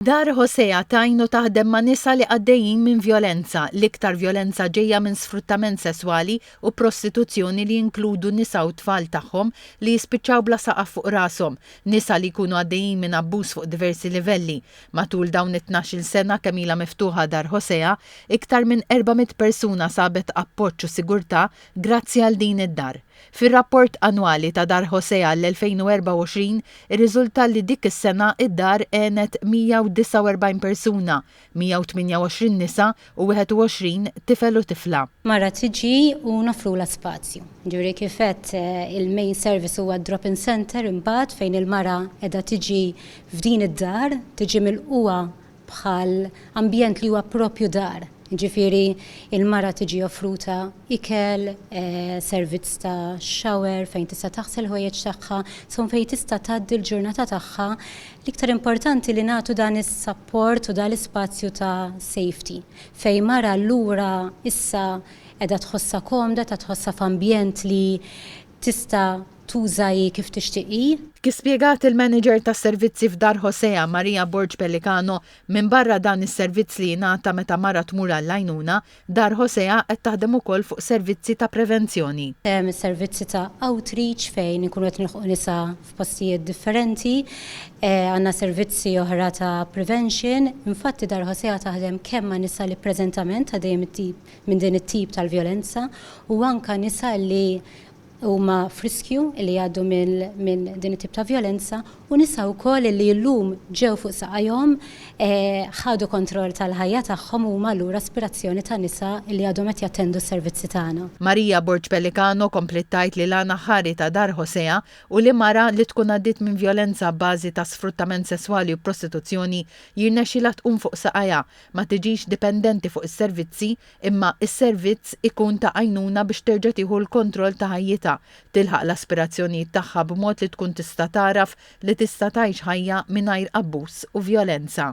Dar Hosea tgħin u taħdem ma' nisa li għaddejjin minn vjolenza, l-iktar vjolenza ġejja minn sfruttament sesswali u prostituzzjoni li jinkludu nisa u tfal tagħhom li jispiċċaw bla saqaf fuq rashom, nisa li jkunu għaddejjin minn abbuż fuq diversi livelli. Matul dawn it-tnax-il sena kemm ilha miftuħa Dar Hosea, iktar minn 400 persuna sabet appoġġ u sigurtà grazzi għal din id-dar. Fir-rapport annwali ta' Dar Hosea għall-2024 irriżulta li dik is-sena id-dar għenet 149 persuna, 128 nisa u 21 tifel u tifla. Mara tiġi u noffrulha spazju. Jiġifieri kif għedt il-main service huwa d-drop-in centre imbagħad fejn il-mara qiegħda tiġi f'din id-dar, tiġi milqugħa bħal ambjent li huwa proprju dar. Jiġifieri il-mara tiġi offruta ikel, servizz ta' shower fejn tista' taħsel ħwejjeġ tagħha, insomma fejn tista' tgħaddi l-ġurnata tagħha. L-iktar importanti li nagħtu dan is-sapport u dan l-ispazju ta' safety fejn mara allura issa qiegħda tħossha komda, ta' tħossha f'ambjent li tista' tuża hi kif tixtieq hi. Kif spjegat il-Manager tas-Servizzi f'Dar Hosea, Maria Borg Pellicano, minbarra dan is-servizz li jingħata meta mara tmur għall-għajnuna, Dar Hosea qed taħdem ukoll fuq servizzi ta' prevenzjoni. Hemm is-servizzi ta' outreach fejn inkunu qed nilħqu nisa f'postijiet differenti. Għandna servizzi oħra ta' prevention. Infatti Dar Hosea taħdem kemm ma' nisa li preżentament għaddejjin minn din it-tip tal-vjolenza u anke nisa li huma f'riskju li jgħaddu minn din it-tip ta' vjolenza u nisa wkoll li llum ġew fuq saqajhom, ħadu kontroll tal-ħajja tagħhom u huma allura aspirazzjoni ta' nisa li għadhom qed jattendu s-servizzi tagħna. Maria Borg Pellicano kompliet tgħid li l-għan aħħari ta' Dar Hosea hu li mara li tkun għaddiet minn vjolenza abbażi ta' sfruttament sesswali u prostituzzjoni jirnexxilha tqum fuq saqajha, ma tiġix dipendenti fuq is-servizzi Imma s-servizz ikun ta' għajnuna biex terġa' tieħu l-kontroll ta' ħajjitha, tilħaq l-aspirazzjonijiet tagħha b'mod li tkun tista' tagħraf li tista' tgħix ħajja mingħajr abbuż u vjolenza.